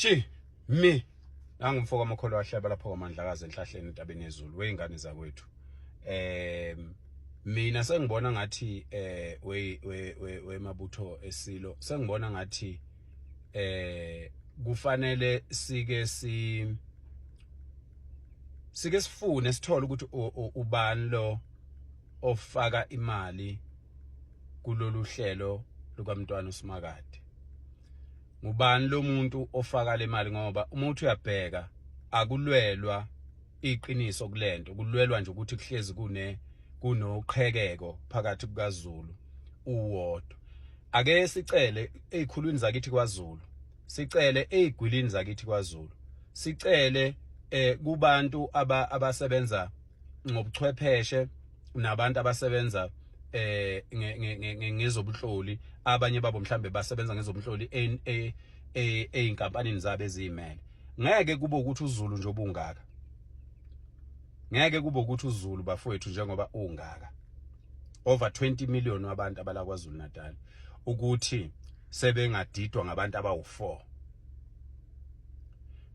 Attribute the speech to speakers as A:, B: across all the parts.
A: Shi mi nangumfo kaMakholo wahleba lapho kwaMandlakazi enhlahleni entabeni yezulu weyingane zakwethu. Mina sengibona ngathi we wemabutho esilo sengibona ngathi kufanele sike si sike sifune sithole ukuthi ubani lo ofaka imali kulolu hlelo lukaMntwana uSimakade. Ngubani lo muntu ofaka le mali? Ngoba uma uthi uyabheka akulwelwa iqiniso kulento, kulwelwa nje ukuthi kuhlezi kune kunoqhekeko phakathi kukaZulu uwodwa. Ake sicele ezikhulwini zakithi kwaZulu, sicele ezigwilini zakithi kwaZulu, sicele kubantu abasebenza ngobuchwepheshe nabantu abasebenza ngezobunhloli, abanye babo mhlambe basebenza ngezobunhloli eyinkampanini zabo eziyimele. Ngeke kube ukuthi uZulu nje obungaka, ngeke kube ukuthi uZulu bafowethu njengoba ungaka over 20 million wabantu abala KwaZulu Natal ukuthi sebengadidwa ngabantu abawu4.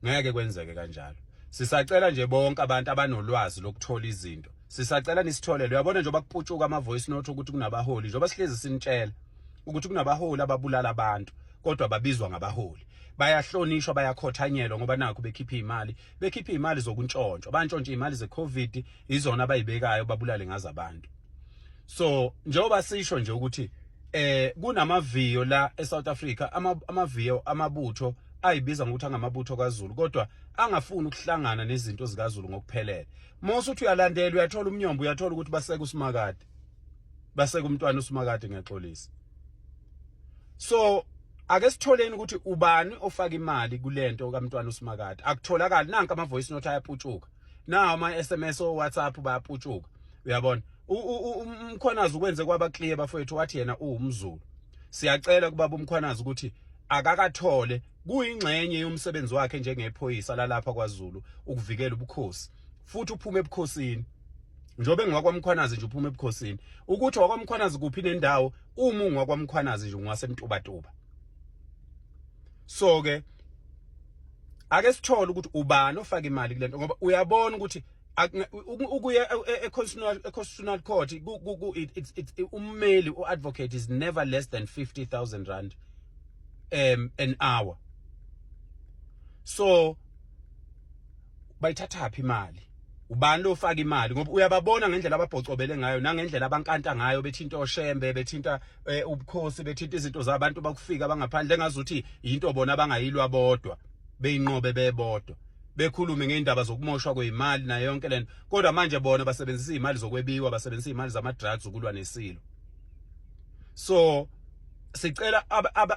A: Ngeke kwenzeke kanjalo. Sisacela nje bonke abantu abanolwazi lokuthola izinto, sisacela nisitholele. Uyabona njengoba kuputshuka ama voice note ukuthi kunabaholi, njengoba sihlezi sinitshela ukuthi kunabaholi ababulala abantu kodwa babizwa ngabaholi, bayahlonishwa, bayakhothanyelwa ngoba nakho bekhipha imali, bekhipha imali zokuntshontshwa, bantshontsha imali zeCovid, izona abayibekayo babulale ngazo abantu. So njengoba sisho nje ukuthi kunamaviyo la eSouth Africa, amaviyo amabutho ayibiza ngokuthi angamabutho kaZulu kodwa angafuni ukuhlangana nezinto zikaZulu ngokuphelele. Mose uthi uyalandela, uyathola umnyombo, uyathola ukuthi baseke uSimakade, baseke umntwana uSimakade, ngiyaxolisa. So ake sitholeni ukuthi ubani ofaka imali kulento kaMntwana uSimakade. Akutholakali, nanka ama voice note ayaputshuka, nawo ama SMS o WhatsApp bayaputshuka. Uyabona uMkhwanazi ukwenze kwaba clear bafowethu, wathi yena uwumZulu. Siyacela kubaba uMkhwanazi ukuthi akakathole kuyingxenye yomsebenzi wakhe njengephoyisa lalapha kwaZulu ukuvikela ubukhosi, futhi uphume ebukhosini njengoba engwakwaMkhwanazi nje, uphuma ebukhosini. Ukuthi wakwaMkhwanazi kuphi nendawo, uma ungwakwaMkhwanazi nje ungasemtubatuba. So ke ake sithole ukuthi ubani ofaka imali kulento, ngoba uyabona ukuthi ukuya e-constitutional court it's ummeli u-advocate is never less than 50,000 rand an hour. So bayithathaphi imali? Ubani lo ofaka imali? Ngoba uyababona ngendlela ababhocobele ngayo nangendlela abankanta ngayo, bethinta oshembe, bethinta ubukhosi, bethinta izinto zabantu bakufika bangaphandle, engazuthi into bona abangayilwa bodwa, beyinqobe bebodwa, bekhulume ngeindaba zokumoshwa kwezimali nayo yonke lento, kodwa manje bona basebenzisa izimali zokwebiwa, basebenzisa izimali zama drugs ukulwa nesilo. So sicela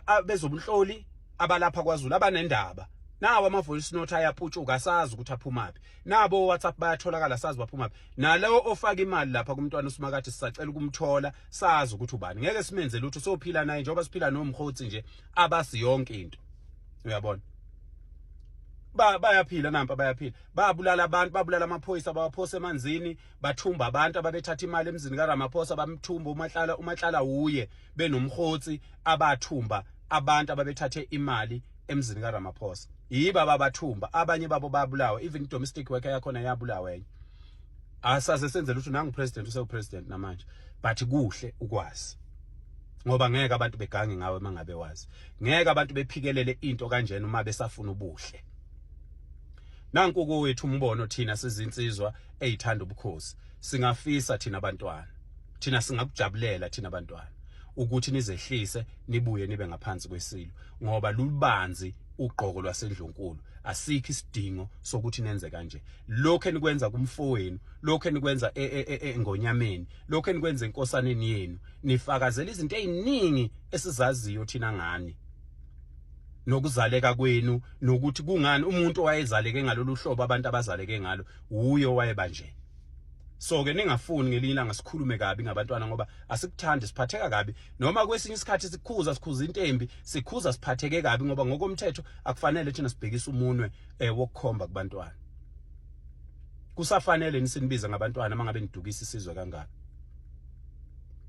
A: abezobunhloli abalapha kwaZulu abanendaba nawo ama voice note ayaputshuka, asazi ukuthi aphumaphi, nabo WhatsApp bayatholakala, sazi baphumaphi. Nalowo ofaka imali lapha kumntwana uSimakade sisacela ukumthola, sazi ukuthi ubani. Ngeke simenze lutho, sophila naye njengoba siphila nomkhotsi nje abasi yonke into. Uyabona bayaphila nampa bayaphila, babulala abantu, babulala amaphoyisa, bawaphosa emanzini, bathumba abantu ababethatha imali emzini kaRamaphosa, bamthumba uMatlala, uMatlala wuye benomkhotsi abathumba abantu ababethathe imali emzini kaRamaphosa, yiba ababathumba, abanye babo babulawa, even domestic worker yakhona yabulawa enye. Asaze senze lutho, nangu president usewu president namanje, but kuhle ukwazi ngoba ngeke abantu begange ngawe mangabe wazi, ngeke abantu bephikelele into kanjena uma besafuna ubuhle. Nanku kowethu umbono, thina sizinsizwa ezithanda ubukhosi, singafisa thina abantwana, thina singakujabulela thina abantwana ukuthi nizehlise nibuye nibe ngaphansi kwesilo, ngoba lubanzi ugqoko lwasendlunkulu. Asikho isidingo sokuthi nenze kanje, lokho enikwenza kumfowenu, lokho enikwenza engonyameni, lokho enikwenza enkosaneni yenu, nifakazela izinto eziningi esizaziyo thina ngani nokuzaleka kwenu, nokuthi kungani umuntu owayezaleke ngalolu hlobo abantu abazaleke ngalo wuye owayeba nje. So ke ningafuni ngelinye ilanga sikhulume kabi ngabantwana, ngoba asikuthandi, siphatheka kabi noma kwesinye isikhathi sikhuza, sikhuza intembi, sikhuza siphatheke kabi, ngoba ngokomthetho akufanele thina sibhekise umunwe wokukhomba kubantwana. Kusafanele nisinibize ngabantwana mangabe nidukisa isizwe kangaka.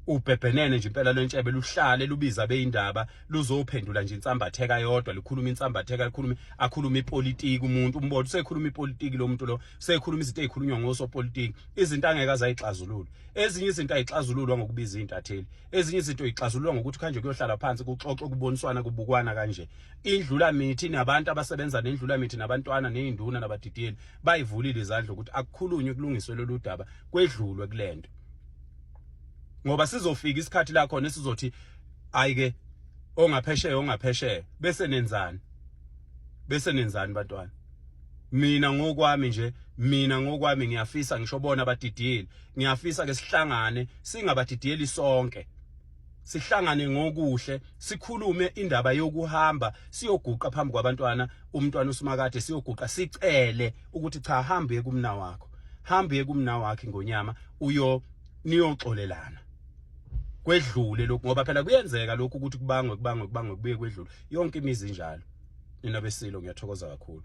A: Ubhebhenene nje impela lwentshebe luhlale lubiza beyindaba luzophendula nje insambatheka yodwa likhuluma insambatheka likhulume akhuluma ipolitiki umuntu umbona usekhuluma ipolitiki lo muntu lo sekhuluma izinto ezikhulunywa ngosopolitiki izinto angeke azayixazulula ezinye izinto ayixazululwa ngokubiza intatheli ezinye izinto ixazululwa ngokuthi kanje kuyohlala phansi kuxoxwe kuboniswana kubukwana kanje indlula mithi nabantu abasebenza nendlula mithi nabantwana nezinduna nabadidiyeli bayivulile izandla ukuthi akukhulunywe kulungiswe lolu daba kwedlulwe kulento ngoba sizofika isikhathi la khona esizothi ayike ongaphesheya ongaphesheya bese nenzani bese nenzani bantwana mina ngokwami nje mina ngokwami ngiyafisa ngisho bona abadidiyeli ngiyafisa ke sihlangane singabadidiyeli sonke sihlangane ngokuhle sikhulume indaba yokuhamba siyoguqa phambi kwabantwana umntwana uSimakade siyoguqa sicele ukuthi cha hambe kumna wakho hambe kumna wakhe ngonyama uyo niyoxolelana kwedlule lokhu ngoba phela kuyenzeka lokhu ukuthi kubangwe kubangwe kubangwe kubuye kwedlule yonke imizi injalo nina besilo ngiyathokoza kakhulu.